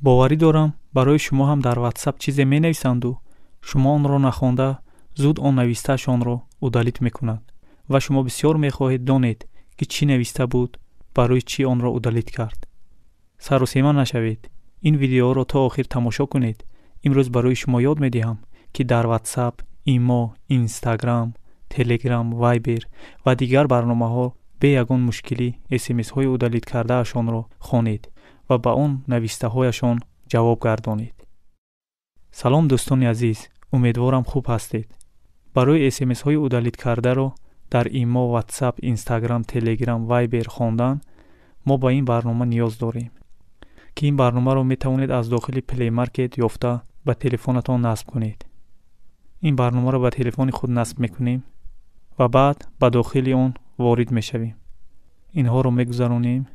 Боварӣ дорам, барои шумо ҳам дар WhatsApp чизе менависанду шумо онро нахонда, зуд он навистаашонро удалить мекунанд ва шумо бисёр мехоҳед донед, ки чӣ нависта буд, барои чӣ онро удалить кард. Саросема нашавед, ин видеоро то охир тамошо кунед. Имрӯз барои шумо ёд медиҳам, ки дар WhatsApp, Имо, Instagram, Telegram, Viber ва дигар барномаҳо бе ягон мушкилӣ смсҳои удалить кардаашонро хонед ва ба он навистаҳояшон ҷавоб гардонед. Салом, дӯстони азиз, умедворам, хуб ҳастед. Барои смсҳои удалить кардаро дар Имо, WhatsApp, Instagram, Telegram, Viber хондан мо ба ин барнома ниёз дорем, ки ин барномаро метавонед аз дохили Play Market ёфта, ба телефонатон насб кунед. Ин барномаро ба телефони худ насб мекунем ва баъд ба дохили он ворид мешавем. Инҳоро мегузаронем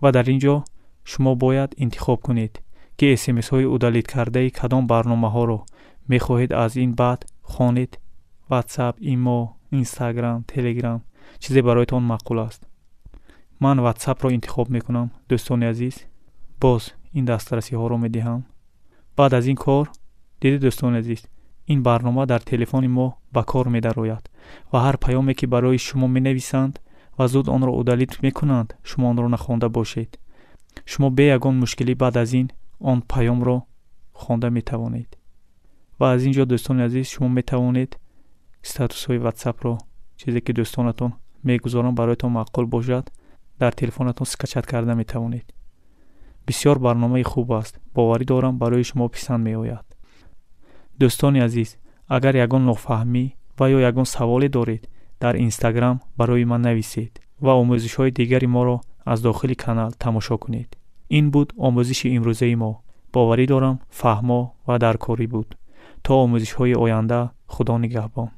ва дар ин ҷо шумо бояд интихоб кунед, ки смсҳои удалить кардаи кадом барномаҳоро мехоҳед аз ин баъд хонед: WhatsApp, Имо, Instagram, Telegram, чизе бароятон маъқул аст. Ман WhatsAppро интихоб мекунам, дӯстони азиз. Боз ин дастрасиҳоро медиҳам. Баъд аз ин кор, дидед, дӯстони азиз, ин барнома дар телефони мо ба кор медарояд ва ҳар паёме, ки барои шумо менависанд ва зуд онро удалить мекунанд, шумо онро нахонда бошед, шумо бе ягон мушкилӣ баъд аз ин он паёмро хонда метавонед. Ва аз ин ҷо, дӯстони азиз, шумо метавонед статусҳои WhatsAppро, чизе ки дӯстонатон мегузоранд, бароятон маъқул бошад, дар телефонатон скачать карда метавонед. Бисёр барномаи хуб аст, боварӣ дорам, барои шумо писанд меояд. Дӯстони азиз, агар ягон нофаҳмӣ ва ё ягон саволе доред, дар Инстаграм барои ман нависед ва омӯзишҳои дигари моро аз дохили канал тамошо кунед. Ин буд омӯзиши имрӯзаи мо. Боварӣ дорам, фаҳмо ва даркорӣ буд. То омӯзишҳои оянда, Худо нигаҳбон.